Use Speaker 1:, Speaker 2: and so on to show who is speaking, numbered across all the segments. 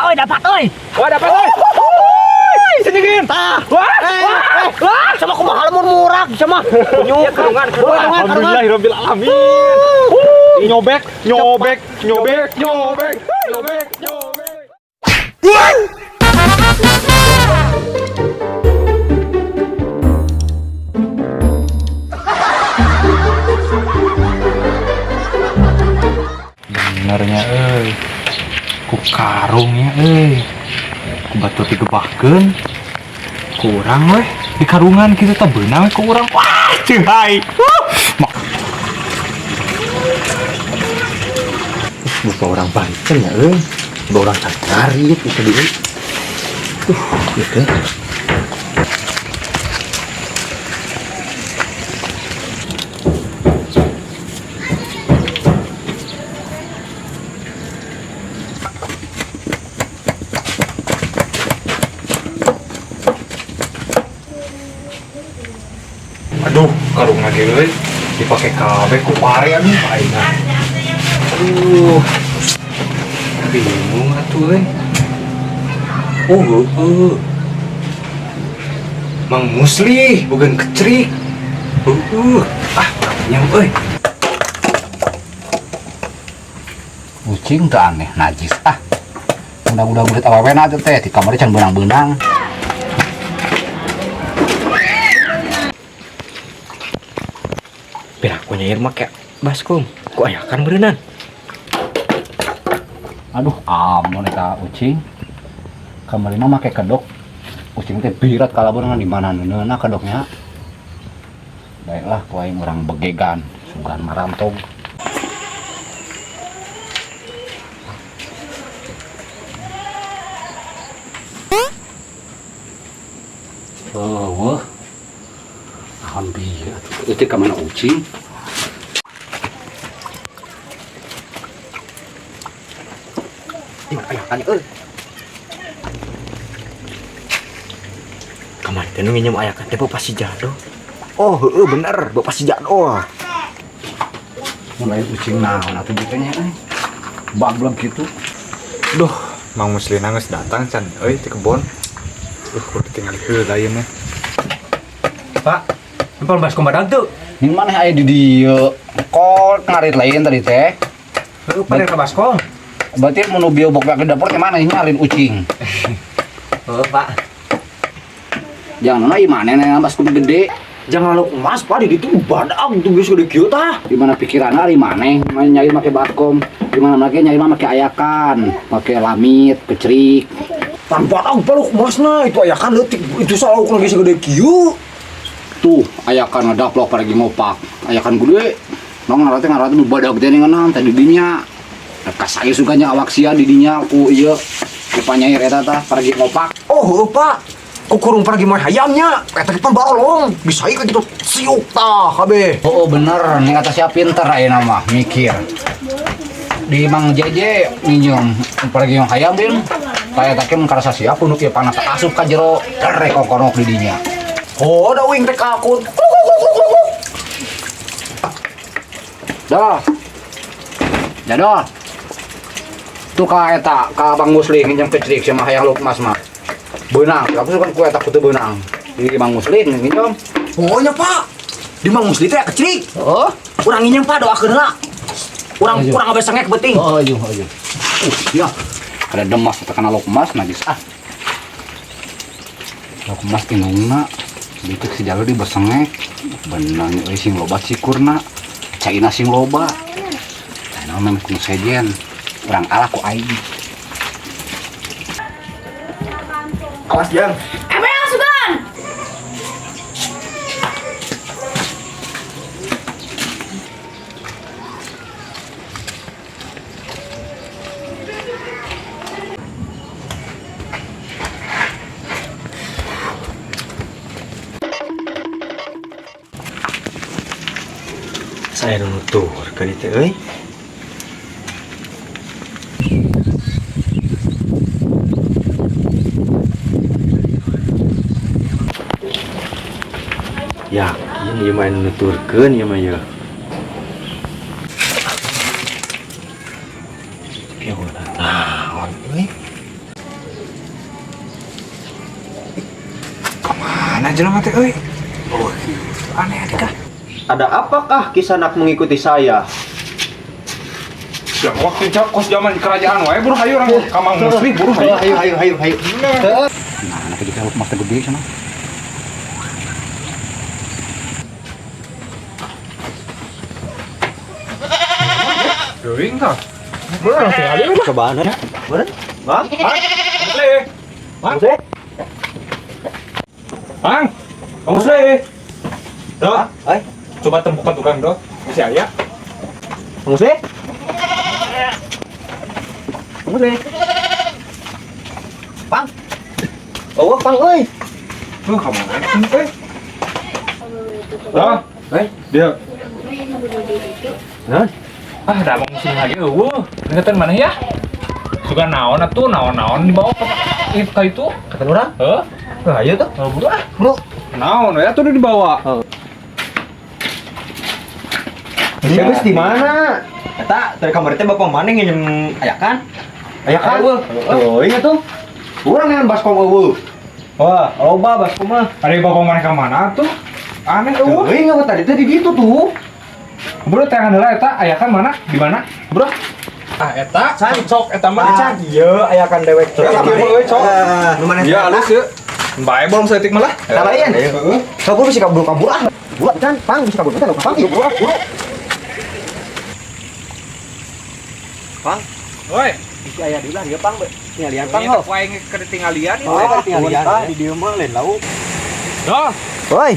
Speaker 1: Eta euy dapat euy.
Speaker 2: Wah, dapat euy. Sini.
Speaker 1: Tah.
Speaker 2: Wah,
Speaker 1: Eh,
Speaker 2: wah,
Speaker 1: eh.
Speaker 2: wah.
Speaker 1: Sama kumaha lamun murag sama. Nyuk karungan karungan.
Speaker 2: Alhamdulillahirabbil alamin. Nyobek, nyobek, nyobek, nyobek, nyobek, nyobek. Benernya euy. Ku karungnya euy. Ku batur digebahkeun. Kurang weh di karungan kitu teh beunang we ku urang. Wah, ceuhai. Mak.
Speaker 3: Buka orang Banten ya euy. Buka orang cari itu di gitu.
Speaker 2: Aduh, karung lagi euy. Dipake kabeh ku pare aduh aing. Aduh. Bingung atuh euy. Oh, heueuh. Mang Musli bukan kecrik. Heueuh. Ah, nyam euy.
Speaker 4: Ucing teu aneh najis ah. Mudah-mudahan murid awewe na teh di kamar can beunang-beunang.
Speaker 3: Piraku nyair make baskom. Ku ayakan beureunan.
Speaker 4: Aduh, ampun eta ucing. Kamari mah make kedok. Ucing teh birat kalaburan di mana neuneuhna kedoknya. Baiklah, ku aing urang begegan, sugan marantog. Oh, wah. Alhamdulillah. Itu ke mana ucing?
Speaker 3: Di mana ayakan euy? Kamari teh nu nginjem ayakan teh bapak si Jado. Oh, heueuh bener, bapak si Jado.
Speaker 4: Mulai ucing naon atuh bitanya euy. Baglog gitu.
Speaker 2: Duh, Mang Musli geus datang can euy ti kebon. Kudu tinggal heula ieu mah. Pak, empal baskom badag teu?
Speaker 4: Ning maneh aya di dieu. Kok ngarit lain tadi teh?
Speaker 2: Heueuh, pada ka baskom.
Speaker 4: Berarti mun nu bieu bok ke dapur teh mana nyalin ucing.
Speaker 3: Heueuh, Pak.
Speaker 4: Jangan ieu maneh na baskom gede.
Speaker 3: Jangan lalu emas, Pak, di ditu badag tuh geus gede kieu tah.
Speaker 4: Di mana pikiranna ari maneh, maneh nyari make baskom. Di mana make nyari mah make ayakan, make lamit, kecrik.
Speaker 3: Pan badag paluk emasna itu ayakan leutik itu salauk geus gede kieu.
Speaker 4: Tuh, ayakan ngadaplok pada lagi ngopak. Ayakan gede. Nong ngarate ngarate nu badag teh ngeunang teh di dinya. Kasaya suganya awak sia di dinya ku ieu ku panyair eta tah paragi ngopak.
Speaker 3: Oh, heueuh, Pak. Kukurung pergi main hayamnya, eta pan barolong, bisa ieu gitu siuk tah kabeh.
Speaker 4: Oh, oh bener, nih kata siapa pinter ayeuna mah mikir. Di Mang JJ minjem paragi yang hayam din. Kaya teh mun karasa sia punuk ieu panas asup ka jero terek kokonok di dinya.
Speaker 3: Oh, da uing teh kakut.
Speaker 4: Dah. Jadol. Tuh ka eta ka Bang Musli nginjem kecrik sama hayang lukmas mah. Beunang, aku suka ku eta kutu beunang. Di Bang Musli nginjem.
Speaker 3: Oh nya Pak. Di Mang Musli teh kecrik.
Speaker 4: Oh.
Speaker 3: Urang nginjem Pak doakeun heula. Urang
Speaker 4: Ayo.
Speaker 3: urang ngabe sengek beuting.
Speaker 4: Oh, ayo, ayo. Ya. Ada demas terkena lokmas najis ah. Lokmas inungna itu si jalur di besengek. Benang euy sing loba cikurna. Caina sing loba. Caina mah kudu sejen. Urang alah ku aing.
Speaker 3: Awas jang.
Speaker 5: Emang sugan.
Speaker 3: Saya nu nutur ka dieu teh euy. Yakin ieu mah anu nuturkeun ieu mah ieu. Tapi eueuh naon euy.
Speaker 2: Mana jelema teh euy? Oh, aneh kah?
Speaker 1: Ada apakah Kisanak mengikuti saya?
Speaker 2: Ya waktu kos zaman kerajaan wae buru hayu urang ka Mang Muslih buru hayu.
Speaker 3: Hayu hayu hayu hayu.
Speaker 4: Nah, anak kita luk mas gede sana.
Speaker 2: Geuing tah. Buru urang tinggali ulah.
Speaker 1: Cobaan ya. Bener? Bang?
Speaker 2: Muslih.
Speaker 1: Bang?
Speaker 2: Bang. Bang Muslih. Doh,
Speaker 1: Ay,
Speaker 2: coba tempukan tukang doh. Masih aya.
Speaker 1: Bang Muslih? Bang Muslih. Bang. Oh, Bang euy.
Speaker 2: Tuh kamu eh. Doh,
Speaker 1: Eh,
Speaker 2: dia.
Speaker 1: Nah,
Speaker 2: Ah, ada Bang Muslih lagi eueuh. Ingetan mana ya? Suka naon atuh, naon-naon dibawa ke itu.
Speaker 1: kata orang.
Speaker 2: Heuh.
Speaker 1: Ayo tuh.
Speaker 2: Oh, buru ah.
Speaker 1: Bro.
Speaker 2: Naon ya tuh dibawa.
Speaker 1: Ini geus di mana? Eta dari kamar teh bapak mana nginjem ayakan? Ayakan? Oh, iya tuh. Urang yang baskom eueuh. Wah, loba baskom mah.
Speaker 2: Ada bapak mana ka mana tuh? Aneh eueuh.
Speaker 1: Euy, enggak tadi teh di ditu tuh.
Speaker 2: Bro, tangan heula eta ayakan mana? Di mana? Bro. Ah, eta cok eta mah.
Speaker 1: Ah,
Speaker 3: Ieu ayakan dewek.
Speaker 2: Iya, euy, cok.
Speaker 3: Nu mana?
Speaker 2: Iya, halus ya. Bae bolong saeutik malah.
Speaker 3: Tambahin.
Speaker 2: Heeh.
Speaker 3: Kabur bisa kabur-kabur ah. Buat kan, pang bisa kabur kan, pang.
Speaker 2: Buru ah, buru.
Speaker 1: Pang,
Speaker 2: Woi,
Speaker 1: bisi aya diulah dia pang, tingalian pang
Speaker 2: ini
Speaker 1: ho.
Speaker 2: teh aing keur ditinggalian ieu
Speaker 1: Oh,
Speaker 2: teh.
Speaker 1: ketingalian. Di dieu mah lain lauk.
Speaker 2: Doh,
Speaker 1: Woi,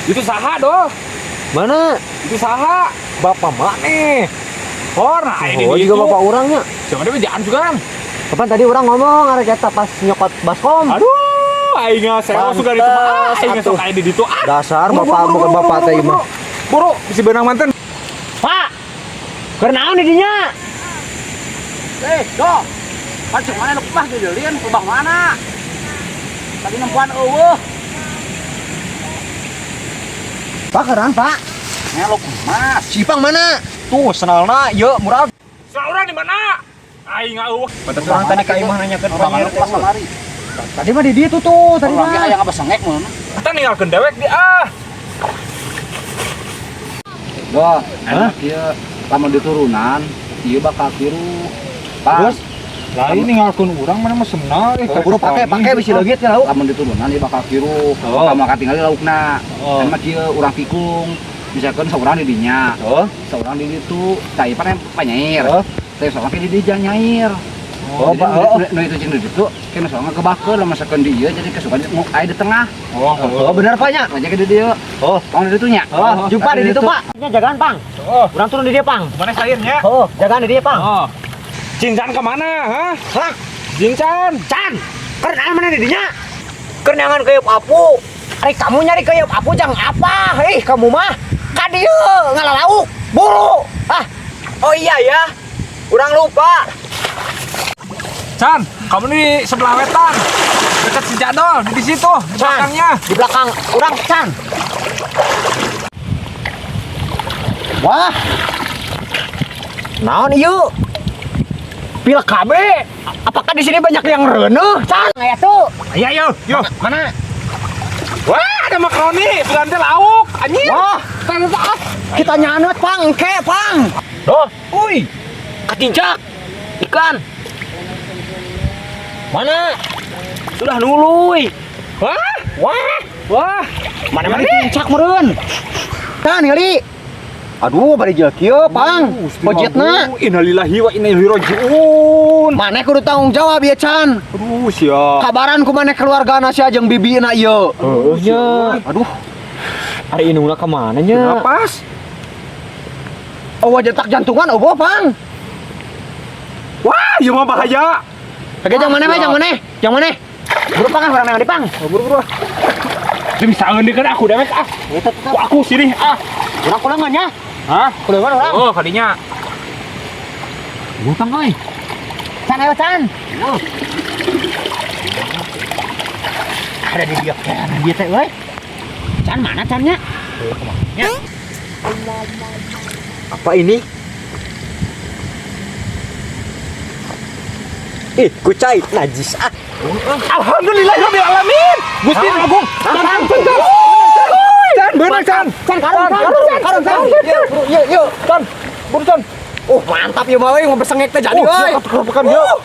Speaker 2: itu saha doh?
Speaker 1: mana?
Speaker 2: Itu saha?
Speaker 1: Bapak mana?
Speaker 2: Hor, nah ini
Speaker 1: Oh,
Speaker 2: di
Speaker 1: juga
Speaker 2: itu.
Speaker 1: bapak orangnya.
Speaker 2: Siapa dia bejaan juga kan?
Speaker 1: Kapan tadi orang ngomong arek eta pas nyokot baskom.
Speaker 2: Aduh, aing saya suka itu mah. Ah, aing sok aya di ditu. Ah,
Speaker 3: Dasar
Speaker 2: Buru,
Speaker 3: bapak
Speaker 2: buru,
Speaker 3: bukan
Speaker 2: buru,
Speaker 3: bapak
Speaker 2: buru,
Speaker 3: teh
Speaker 2: buru,
Speaker 3: mah.
Speaker 2: Buru, bisi benang manten.
Speaker 1: Pak. Keur naon di dinya?
Speaker 4: Eh, doh. Pancing mana luk mas didelian lubang mana? Tadi nempuan eueuh.
Speaker 3: Pak keran, Pak.
Speaker 4: Ngelok mas.
Speaker 3: Si Ipang mana? Tuh, senalna ieu murah.
Speaker 2: Saurang di mana? Aing eueuh.
Speaker 3: Pantes urang tadi ka imah nanyakeun
Speaker 4: Lubang
Speaker 3: panyer
Speaker 4: luk mas kamari.
Speaker 3: Tadi mah di ditu tuh, tadi
Speaker 4: Urang ge
Speaker 3: mah.
Speaker 4: hayang apa sengek mun.
Speaker 2: Kita ninggalkeun dewek di ah.
Speaker 4: Doh, enak ieu lamun diturunan, ieu bakal kiru. Pak,
Speaker 3: Terus?
Speaker 2: Lain ninggalkeun urang mana mah senang eh.
Speaker 3: Buru pake pake bisi leungit ya lauk.
Speaker 4: lamun diturunan ieu bakal kiru.
Speaker 3: Oh.
Speaker 4: Bakal makan tinggal laukna.
Speaker 2: Oh.
Speaker 4: Kan mah kieu urang pikung. Misalkan seorang di dinya,
Speaker 3: Oh.
Speaker 4: seorang di ditu, tah ieu pan panyair.
Speaker 3: Oh.
Speaker 4: Teh seorang ke di dinya nyair.
Speaker 3: Oh,
Speaker 4: Jadi,
Speaker 3: Pak, oh.
Speaker 4: nu itu cing di ditu, kena seorang kebakeun lamun misalkan di ieu jadi kesukaan aya di tengah.
Speaker 2: Oh,
Speaker 3: Oh, bener Pak nya.
Speaker 4: Aja ke di dieu.
Speaker 3: Oh.
Speaker 4: Tong di ditu nya.
Speaker 1: Oh, jumpa di ditu, Pak. Nya jagaan, Pang.
Speaker 2: Oh,
Speaker 1: Urang turun di dia, Pang.
Speaker 2: mana sayurnya?
Speaker 1: Oh, jagaan di dia, Pang.
Speaker 2: Oh. Cincan kemana, hah?
Speaker 1: Hah?
Speaker 2: Cincan.
Speaker 1: Can, keur naon mana di dinya? Keur neangan keuyeub apu. Ari kamu nyari keuyeub apu jang apa? Eh, kamu mah ka dieu ngalalauk. Buru. Ah. Oh iya ya. Urang lupa.
Speaker 2: Chan, kamu di sebelah wetan. Dekat si Jadol, di situ, di
Speaker 1: Chan,
Speaker 2: belakangnya.
Speaker 1: di belakang urang, Chan. Wah. Naon ieu? Pil KB. Apakah di sini banyak yang reuneuh, Chan? Aya tuh.
Speaker 2: Ayo, ayo, yo.
Speaker 1: Mana?
Speaker 2: Wah, ada makaroni, bukan teh lauk. Anjir.
Speaker 1: Wah,
Speaker 2: Tanda ah.
Speaker 1: kita nyanut, Pang. Engke, Pang. Doh, ui. Katincak. Ikan. Mana? Sudah nuluy.
Speaker 2: Wah,
Speaker 1: Wah,
Speaker 2: wah.
Speaker 1: mana mana tincak meureun. Tah ningali. Aduh, bari jeung kieu, Pang. Pojitna.
Speaker 2: Innalillahi wa inna ilaihi rajiun.
Speaker 1: Maneh kudu tanggung jawab ya, Chan.
Speaker 2: Aduh, sia.
Speaker 1: Kabaran ku maneh keluargana sia jeung bibina ieu.
Speaker 2: Heuh nya.
Speaker 1: Aduh. Ari indungna ka mana nya?
Speaker 2: Napas.
Speaker 1: Oh, detak jantungan eueuh, Pang.
Speaker 2: Wah, ieu mah bahaya.
Speaker 1: Oke, jangan maneh, we, jangan maneh. Jangan maneh. Buru pang ah, urang yang di pang.
Speaker 2: Buru-buru. Bisa ngeundeun aku dewek ah.
Speaker 1: Eta tetap.
Speaker 2: Ku aku sini ah.
Speaker 1: Urang kulangan nya.
Speaker 2: Hah?
Speaker 1: Kulangan urang.
Speaker 2: Oh, kadinya.
Speaker 1: Buru pang euy. Can ayo Can. Ada di dia kan dia teh euy. Can mana Cannya? Ya.
Speaker 3: Apa ini?
Speaker 1: Ih, kucai najis ah.
Speaker 2: Alhamdulillah rabbil alamin. Gusti Agung. Can, can, can. Can, beunang can.
Speaker 1: Can, karung, karung, karung, karung. Yuk, yuk, yuk.
Speaker 2: Can, buru can.
Speaker 1: Mantap ya mah euy, mau besengek teh jadi
Speaker 2: Oh,
Speaker 1: euy.
Speaker 2: siap keropokan yuk.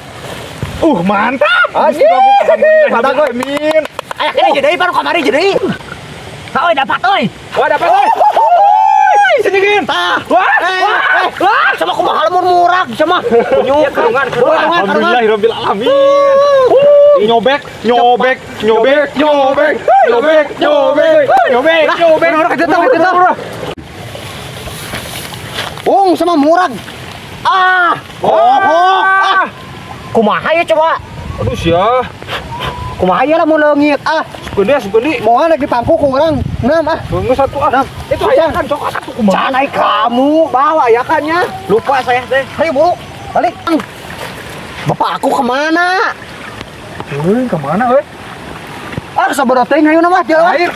Speaker 2: Mantap. Gusti
Speaker 1: Anjing.
Speaker 2: Agung, alhamdulillah
Speaker 1: Mantap,
Speaker 2: rabbil alamin.
Speaker 1: Aya kene jadi baru kamari jadi. Euy, dapat euy.
Speaker 2: Wah, dapat euy. Sini.
Speaker 1: Tah.
Speaker 2: Wah,
Speaker 1: Eh,
Speaker 2: wah,
Speaker 1: eh,
Speaker 2: wah.
Speaker 1: Sama kumaha lamun murag sama. Nyuk, karungan, karungan, karungan.
Speaker 2: Alhamdulillah alamin. Nyobek, nyobek, nyobek, nyobek, nyobek, nyobek, nyobek, nyobek.
Speaker 1: Kita, kita. Ung sama murag. Ah, oh, ah. Kumaha ya coba?
Speaker 2: Aduh sia,
Speaker 1: Kumaha ya lamun leungit ah.
Speaker 2: sebenernya sebenernya.
Speaker 1: Mau lagi pangku ku urang. Enam ah.
Speaker 2: Tunggu satu ah.
Speaker 1: Enam.
Speaker 2: Itu ayakan coklat satu kumaha.
Speaker 1: Canai kamu bawa ya kan ya.
Speaker 2: Lupa saya teh.
Speaker 1: Ayo buru, balik. Bapak aku kemana?
Speaker 2: Euy, kemana euy?
Speaker 1: Ah, sabar teuing ayo mah dia.
Speaker 2: Air.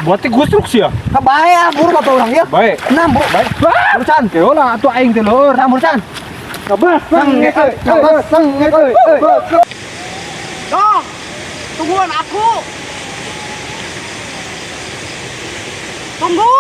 Speaker 2: Buat gusruk sih ya.
Speaker 1: Bahaya, buru bapak urang ya.
Speaker 2: Baik.
Speaker 1: Enam, buru.
Speaker 2: Baik.
Speaker 1: Buru can.
Speaker 2: Keolah atuh aing teh lur.
Speaker 1: Enam, buru can.
Speaker 2: Kabeh.
Speaker 1: Sengek euy, kabeh sengek euy. Toh, tungguan aku. Tunggu.